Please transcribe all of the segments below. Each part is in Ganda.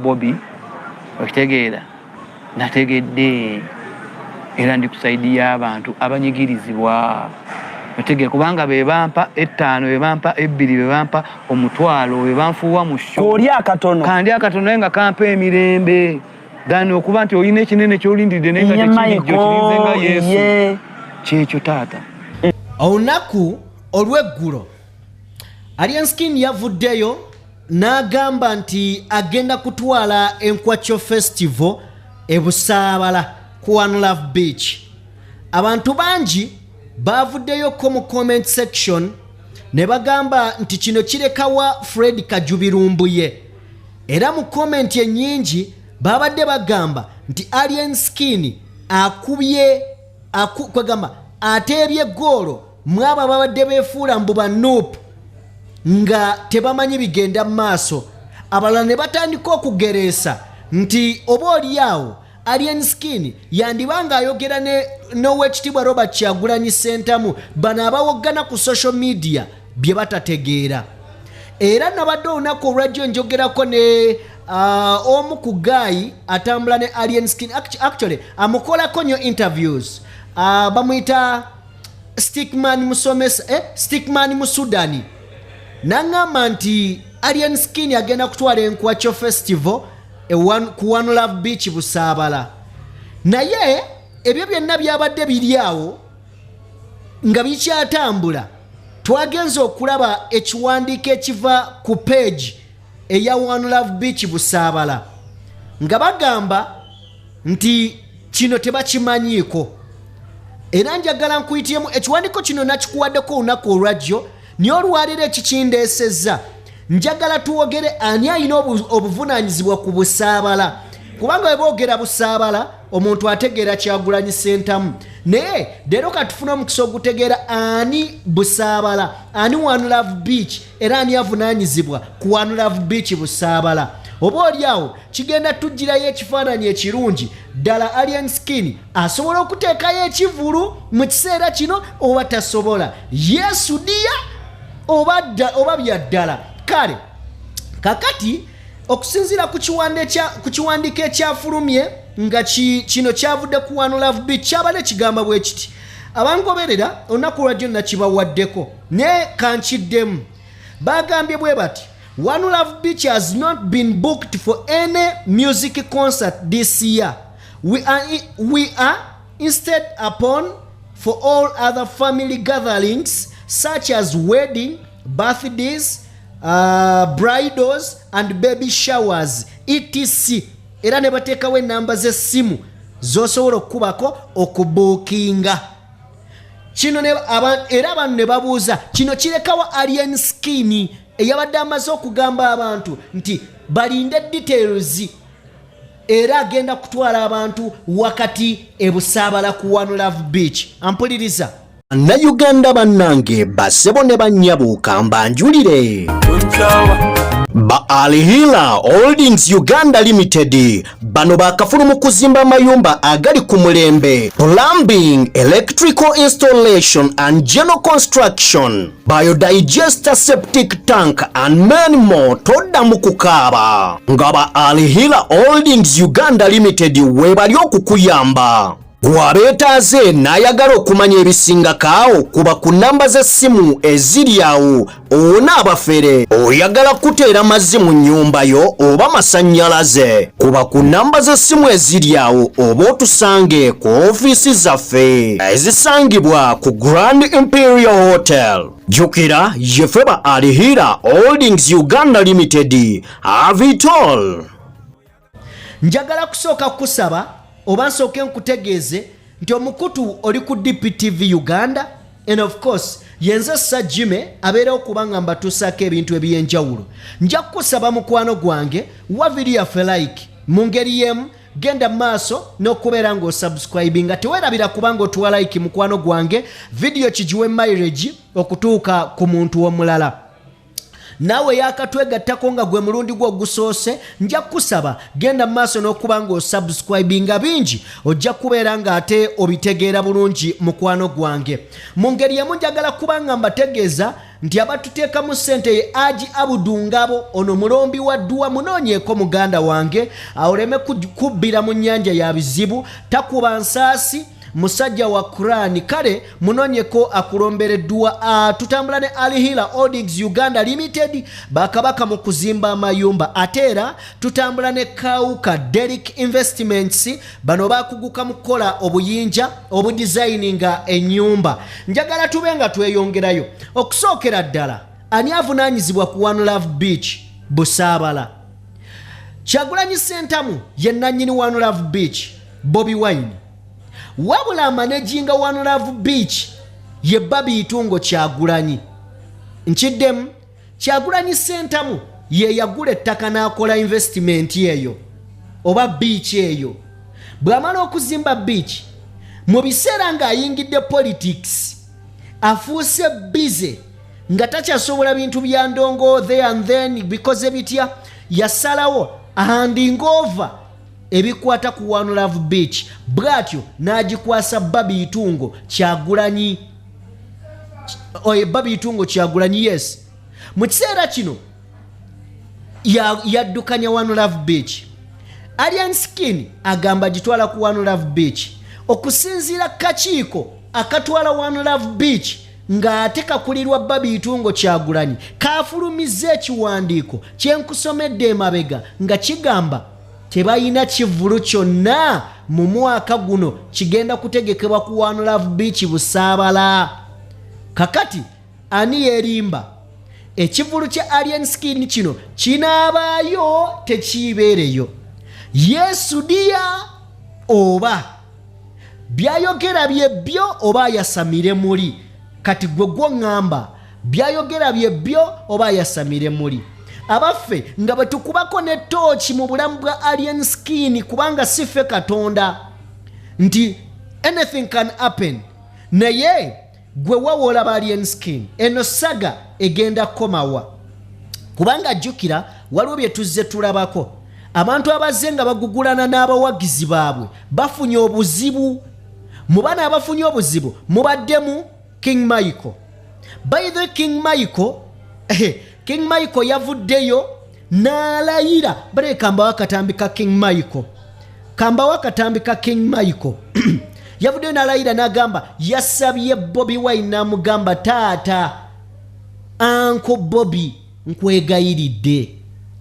Bobi. Okitegeera? Nategedde era ndi ku side y'abantu abanyigirizibwa, otegeera? Kubanga be bampa 5, be bampa 2, be bampa 10,000, be banfuuwa mu show. Kooli akatono. Kandi akatono, naye nga kampa emirembe than okuba nti olina ekinene kyolindiridde naye nga Ye. tekirijjo kirinze nga Michael, Yesu. Ye. Kyekyo, taata. Olunaku olw'eggulo Alien Skin yavuddeyo n'agamba nti agenda kutwala Enkwakyo Festival e Busaabala ku One Love Beach. Abantu bangi bavuddeyoko mu comment section ne bagamba nti kino kirekawa Fred Kajubi Lumbuye. Era mu comment ennyingi babadde bagamba nti Alien Skin akubye kwegamba ateebye goolo mwabo ababadde beefuula mbu ba NUP nga tebamanyi bigenda mu maaso. Abalala ne batandika okugereesa nti oba oli awo Alien Skin yandiba ng'ayogera n'Owekitiibwa Robert Kyagulanyi Sentamu, bano abawoggana ku social media bye batategeera. Era nabadde olunaku olwajjo njogerako ne omu ku guy atambula ne Alien Skin, actually amukolako nnyo interviews, bamuyita Stickman Musomesa, Stickman Musudani, naŋŋamba nti Alien Skin agenda kutwala Enkwakyo Festival ku One Love Beach Busaabala. Naye ebyo byonna byabadde biri awo nga bikyatambula, twagenza okulaba ekiwandiiko ekiva ku page eya One Love Beach Busaabala nga bagamba nti kino tebakimanyiiko. Era njagala nkuyityemu ekiwandiiko kino, nakikuwaddeko olunaku olwajjo, naye olwaleero ekikindeesezza njagala tuwogere ani alina obuvunaanyizibwa ku Busaabala, kubanga bwe boogera Busaabala omuntu ategeera Kyagulanyi Sentamu. Naye leero katufune omukisa ogutegeera ani Busaabala, ani One Love Beach, era ani avunaanyizibwa ku One Love Beach Busaabala. Oba oli awo kigenda tugirayo ekifaananyi ekirungi ddala Alien Skin asobola okuteekayo ekivulu mu kiseera kino oba tasobola, yesu diya oba oba bya ddala. Kale kakati okusinziira ku kiwandiiko ekyafulumye nga kino kyavudde ku One Love Beach, kyabadde kigamba bwe kiti. Abangoberera olunaku lwajjo nakibawaddeko naye kankiddemu. Bagambye bwe bati: "One Love Beach has not been booked for any music concert this year. We are instead open for all other family gatherings such as wedding, birthdays, bridals and baby showers, etc." Era ne bateekawo enamba z'essimu z'osobola okukubako okubuukinga kino. Era abantu ne babuuza, kino kirekawa Alien Skin eyabadde amaze okugamba abantu nti balinde details, era agenda kutwala abantu wakati ebusaabala ku One Love Beach? Ampuliriza, Bannayuganda bannange, basebo ne bannyabo, kambanjulire ba Alhila Holdings Uganda Limited. Bano bakafulu mu kuzimba amayumba agali ku mulembe, plumbing, electrical installation and general construction, biodigester, septic tank and many more. Toddamu kukaaba nga ba Alhila Holdings Uganda Limited weebali okukuyamba. Gwabeetaaze n'ayagala okumanya ebisingako, kuba ku namba z'essimu eziri awo owona abafere. Oyagala kuteera mazzi mu nnyumba yo oba masannyalaze, kuba ku namba z'essimu eziri awo oba otusange ku ofiisi zaffe ezisangibwa ku Grand Imperial Hotel. Jjukira yeffe ba Alhira Holdings Uganda Limited, avitol. Njagala kusooka kusaba oba nsooke nkutegeeze nti omukutu oli ku DPTV Uganda, and of course yenze Sajime abeerawo kubanga mbatuusaako ebintu ebyenjawulo. Nja kukusaba mukwano gwange, wa vidiyo yaffe like. Mu ngeri y'emu genda mu maaso n'okubeera ng'osubscribinga. Teweerabira kubanga otuwa like, mukwano gwange, vidiyo kigiwe mileage okutuuka ku muntu omulala. Naawe yakatwegattako nga gwe mulundi gwo ogusoose, nja kukusaba genda mu maaso n'okuba ng'osubscribinga, bingi ojja kubeera ng'ate obitegeera bulungi, mukwano gwange. Mu ngeri emu njagala kuba nga mbategeeza nti abatuteekamu ssente ye Aji Abudu Ngabo. Ono mulombi wa dduwa, munoonyeeko muganda wange oleme kubbira mu nnyanja ya bizibu. Takuba nsaasi, musajja wa Kurani. Kale munonyeko akulombera edduwa. Tutambula ne Alihila Holdings Uganda Limited, bakabaka mu kuzimba amayumba. Ate era tutambula ne Kauka Derick Investments, bano bakuguka mu kukola obuyinja obudizayininga ennyumba. Njagala tube nga tweyongerayo. Okusookera ddala, ani avunaanyizibwa ku One Love Beach Busaabala? Kyagulanyi Sentamu ye nannyini One Love Beach, Bobi Wine. Wabula amanaginga One Love Beach ye Barbie Itungo Kyagulanyi. Nkiddemu, Kyagulanyi Sentamu ye yagula ettaka n'akola investment eyo oba beach eyo. Bw'amala okuzimba beach, mu biseera ng'ayingidde politics, afuuse busy nga takyasobola bintu bya ndongo there and then bikoze bitya, yasalawo ahanding over ebikwata ku One Love Beach, bw'atyo n'agikwasa Barbie Itungo Kyagulanyi. Oye Barbie Itungo Kyagulanyi, yes, mu kiseera kino yaddukanya One Love Beach. Alien Skin agamba gitwala ku One Love Beach. Okusinziira kakiiko akatwala One Love Beach ng'ate kakulirwa Barbie Itungo Kyagulanyi, kafulumizza ekiwandiiko kyenkusomedde emabega nga kigamba tebalina kivvulu kyonna mu mwaka guno kigenda kutegekebwa ku One Love Beach Busaabala. Kakati ani yerimba? Ekivvulu kya Alien Skin kino kinaabaayo tekiibeereyo? Yesu diya, oba byayogera byebyo oba ayasamire muli? Kati gwe gwoŋŋamba, byayogera byebyo oba ayasamire muli? Abaffe, nga bwe tukubako ne tooki mu bulamu bwa Alien Skin, kubanga si ffe Katonda nti anything can happen, naye gwe wawa olaba Alien Skin eno saga egenda kukomawa? Kubanga jjukira waliwo bye tuzze tulabako, abantu abazze nga bagugulana n'abawagizi baabwe bafunye obuzibu. Mu bano abafunye obuzibu mubaddemu King Michael. By the King Michael, King Michael yavuddeyo n'alayira. Bare kambawo akatambi ka King Michael, kambawo akatambi ka King Michael. Yavuddeyo n'alayira n'agamba yasabye Bobi Wine n'amugamba, "Taata, Uncle Bobi, nkwegayiridde,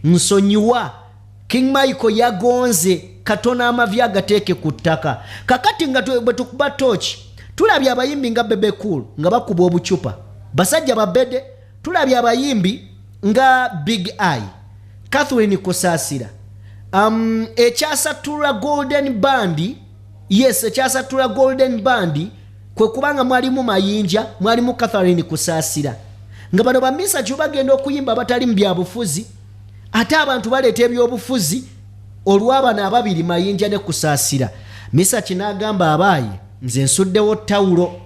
nsonyiwa." King Michael yagonze katono amavi agateeke ku ttaka. Kakati nga bwe tukuba tooki, tulabye abayimbi nga Bebe Cool nga bakuba obucupa, basajja babede. Tulabye abayimbi nga Big Eye, Catherine Kusaasira, ekyasatula Golden Band. Yes, ekyasatula Golden Band kwe kubanga mwalimu Mayinja, mwalimu Catherine Kusaasira, nga bano bamisa kyo bagenda okuyimba batali mu byabufuzi, ate abantu baleeta ebyobufuzi olw'abano ababiri, Mayinja ne Kusaasira. Misaki n'agamba, "Abaayi, nze nsuddewo tawulo."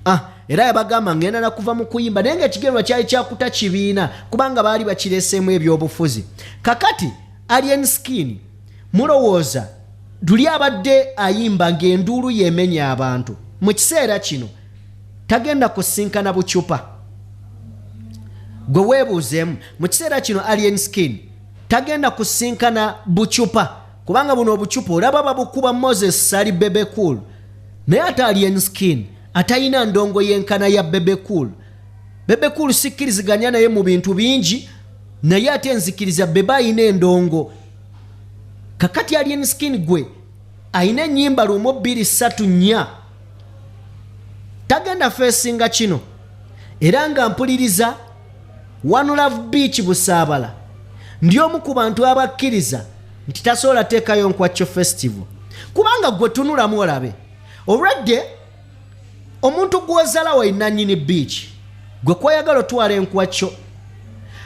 Ah, era yabagamba, "Ngenda nakuva mu kuyimba," naye ngaekigendwa kyali kyakuta kibiina kubanga baali bakireseemu ebyobufuzi. Kakati Alien Skin, mulowooza luli abadde ayimba ng'enduulu yemenya abantu, mu kiseera kino tagenda kusinkana bucupa? Gwe weebuuzeemu, mu kiseera kino Alien Skin tagenda kusinkana bucupa? Kubanga buno obucupa olaba babukuba Moses Sali, Bebe Cool, naye ate Alien Skin atayina ndongo yenkana ya Bebe Cool. Bebe Cool sikkiriziganya naye mu bintu bingi, naye ate nzikiriza Bebe ayina endongo. Kakati Alien Skin gwe ayina ennyimba 1, 2, 3, 4, tagenda feesinga kino? Era nga mpuliriza One Love Beach Busaabala, ndi omu ku bantu abakkiriza nti tasobola teekayo Nkwakyo Festival, kubanga gwe tunulamu olabe olwadde omuntu gw'ozala wainanyini beach gwe kwayagala otwala enkwakyo,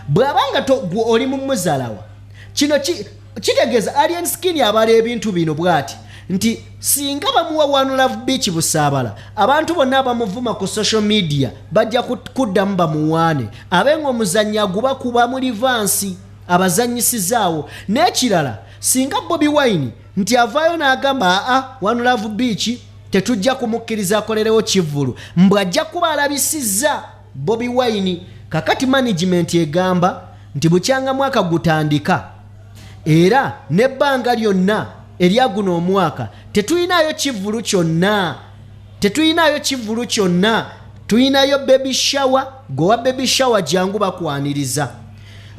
bw'abanga gwe oli mu muzalawa. Kino kitegeeza Alien Skin abala ebintu bino bw'ati Nti singa bamuwa One Love Beach Busaabala, abantu bonna abamuvuma ku social media bajja kuddamu bamuwaane, abe nga omuzannyo agubakuba mu livansi abazannyisizaawo. N'ekirala, singa Bobi Wine nti avaayo n'agamba, "Aa, One Love Beach tetujja kumukkiriza akolerewo kivvulu," mbw ajja kuba alabisizza Bobi Wine. Kakati management egamba nti bukyanga mwaka gutandika era n'ebbanga lyonna erya guno omwaka tetulinayo kivvulu kyonna, tetulinayo kivvulu kyonna. Tulinayo baby shower, gowa baby shower jangu bakwaniriza,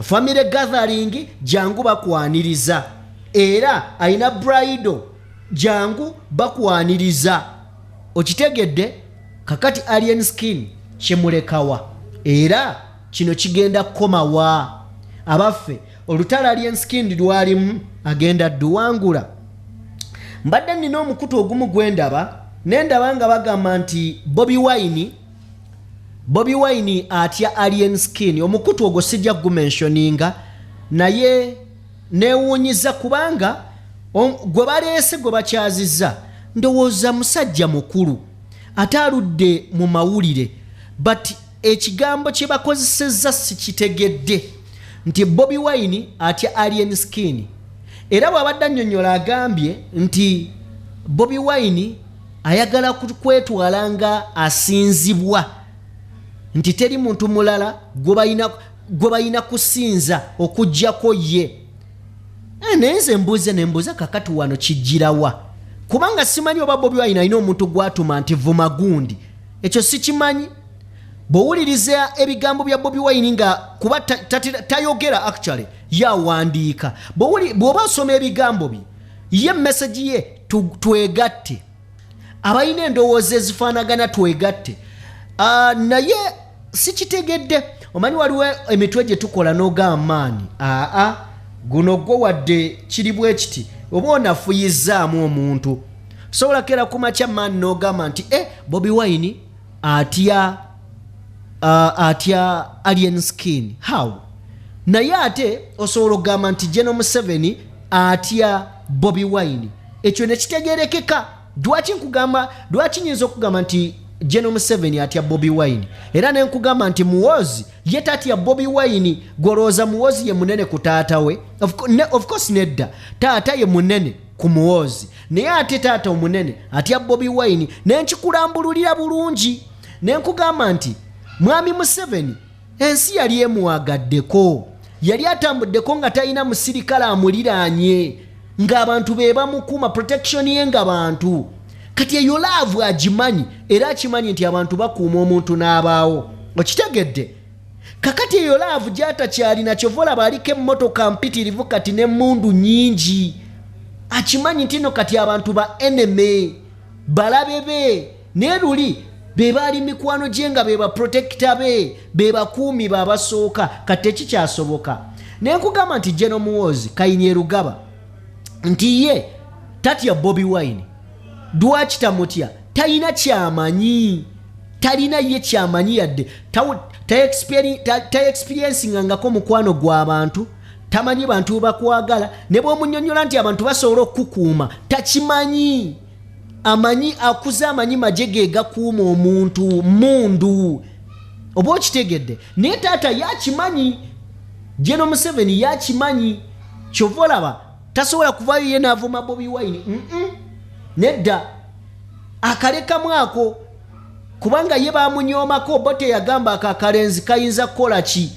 family gathering jangu bakwaniriza, era ayina bridal jangu bakwaniriza. Okitegedde? Kakati Alien Skin kimulekawa? Era kino kigenda kukomawa? Abaffe, olutalo Alien Skin lwalimu agenda dduwangula? Mbadde nina omukutu ogumu gwendaba, nendaba nga bagamba nti Bobi Wine atya Alien Skin. Omukutu ogwo sijja gumentioninga, naye newuunyiza kubanga gwe baleese, gwe bakyazizza, ndowooza musajja mukulu ate aludde mu mawulire, but ekigambo kye bakozesezza sikitegedde, nti Bobi Wine atya Alien Skin. Era bw'abadde annyonnyola agambye nti Bobi Wine ayagala kwetwala nga asinzibwa, nti teri muntu mulala gwe balina kusinza okuggyako ye. Naye nze mbuuze nembuuza, kakati wano kijjirawa? Kubanga simanyi oba Bobi Wine alina omuntu gwatuma nti vuma gundi, ekyo sikimanyi. Bw'owuliriza ebigambo bya Bobi Wine, nga kuba tayogera, actually yawandiika. Bw'oba osoma ebigambo bye, ye message ye twegatte, abalina endowooza ezifaanagana twegatte. Naye sikitegedde. Omanyi waliwo emitwe gye tukola n'ogamba, maani, aa guno gwo wadde kiri bwe kiti, oba onafuyizaamu omuntu. Sobola keera ku makya, maani, n'ogamba nti Bobi Wine atya Alien Skin, how? Naye ate osobola okugamba nti General Museveni atya Bobi Wine, ekyo nekitegerekeka. Lwaki nkugamba, lwaki nyinza okugamba nti General Museveni atya Bobi Wine, era nenkugamba nti Muwozi ye tatya Bobi Wine? Golowooza Muwozi ye munene ku taata we? Of course nedda, taata ye munene ku Muwozi, naye ate taata omunene atya Bobi Wine. Nenkikulambululira bulungi, nenkugamba nti mwami Museveni ensi yali emwagaddeko, yali atambuddeko nga talina musirikale amuliraanye, ng'abantu be bamukuuma, protection ye nga bantu. Kati eyo love agimanyi, era akimanyi nti abantu bakuuma omuntu n'abaawo. Okitegedde? Kakati eyo love gyatakyalina, kyova olaba aliko emmotoka mpitirivu kati n'emmundu nnyingi. Akimanyi nti no kati abantu ba enemy, balabe be, naye luli be baali mikwano gye, nga be baprotector be, be bakuumi be abasooka. Kati tekikyasoboka. Naye nkugamba nti General Muwozi Kainerugaba nti ye tatya Bobi Wine. Lwaki tamutya? Talina kyamanyi, talina ye kyamanyi yadde taexperiencingangako mukwano gw'abantu, tamanyi bantu bwe bakwagala. Ne bw'omunyonnyola nti abantu basobola okukukuuma, takimanyi. Amanyi akuze, amanyi magye ge gakuuma omuntu, mundu, oba okitegedde? Naye taata yakimanyi, General Museveni yakimanyi, kyova olaba tasobola kuvaayo ye n'avuma Bobi Wine. Nedda, akalekamu ako, kubanga ye bamunyoomako bo. Teyagamba ako akalenzi kayinza kukola ki,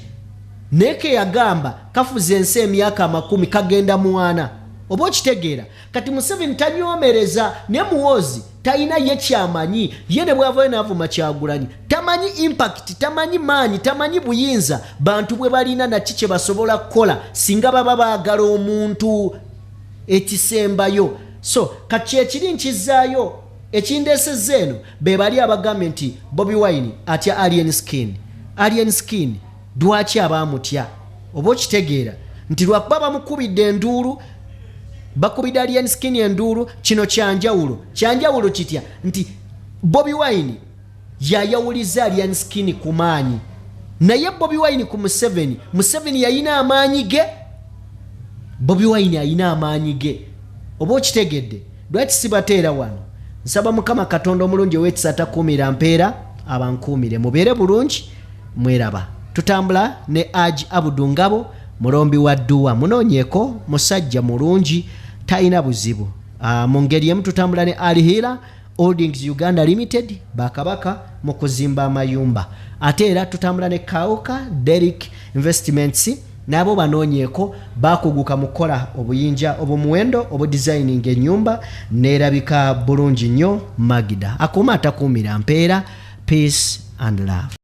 naye keyagamba kafuza ensi emyaka 100 kagenda mwana, oba okitegeera? Kati Museveni tanyoomereza, ne Muwozi talina ye kyamanyi. Ye ne bwavayo n'avuma Kyagulanyi, tamanyi impact, tamanyi maanyi, tamanyi buyinza bantu bwe balina, naki kye basobola kukola singa baba baagala omuntu ekisembayo. So kati kyekiri nkizaayo, ekindeesezza eno be bali abagambye nti Bobi Wine atya Alien Skin. Alien Skin lwaki abaamutya? Oba okitegeera nti lwakuba bamukubidde enduulu, bakubidde Alien Skin enduulu. Kino kyanjawulo. Kyanjawulo kitya? Nti Bobi Wine yayawuliza Alien Skin ku maanyi, naye Bobi Wine ku Museveni, Museveni yayina amaanyi ge, Bobi Wine ayina amaanyi ge, oba okitegedde? Lwaki sibateera wano? Nsaba Mukama Katonda omulungi ow'ekisa atakuumira mpeera abankuumire. Mubeere bulungi, mweraba. Tutambula ne Haji Abudu Ngabo, mulombi wa dduwa. Munoonyeeko, musajja mulungi, talina buzibu. Mu ngeri emu tutambula ne Al Hila Holdings Uganda Limited, bakabaka mu kuzimba amayumba. Ate era tutambula ne Kauka Derrick Investments, nabo banoonyeeko, bakuguka mu kukola obuyinja obw'omuwendo obudesigninga ennyumba n'erabika bulungi nnyo. Magida akuuma atakuumira mpeera. Peace and love.